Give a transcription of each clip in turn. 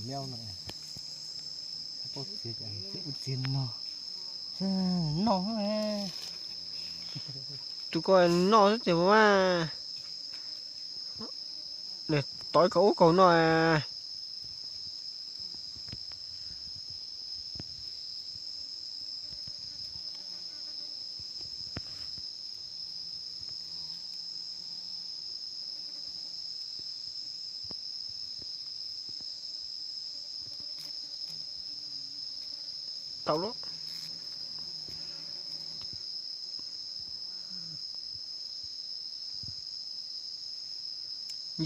Leo no, txiv ub txiv no, no, tus ko noj xwb tias mas, nws tov kaum ub kaum no. Tau lawm.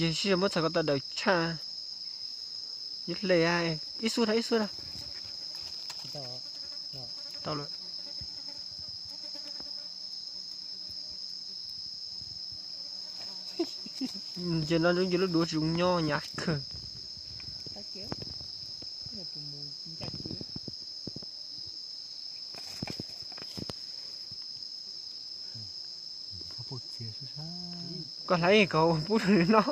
Yog sib muab txhais ko taw daws tshaj. Ib hle, ib xub na, ib xub na. Tau lawm. Ces no zoo nkaus lub duav tsis zoo nyob nyav kawg. Koj hlais kom pub rau nws noj.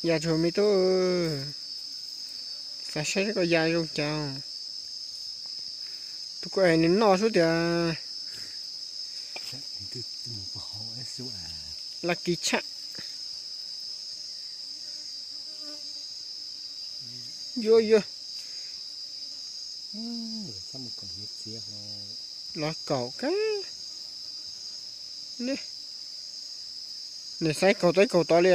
Ya tsuag me tub, xav saib koj ya zoo cas. Tus ko es nws noj xwb tias laj kis tshaj. Yuav yuav los kaum kab. Nws xaiv kaum tod kaum tod li.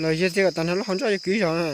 Los yog txiv kom tag nrho lub hauv ntsoj yuav kwv zog na.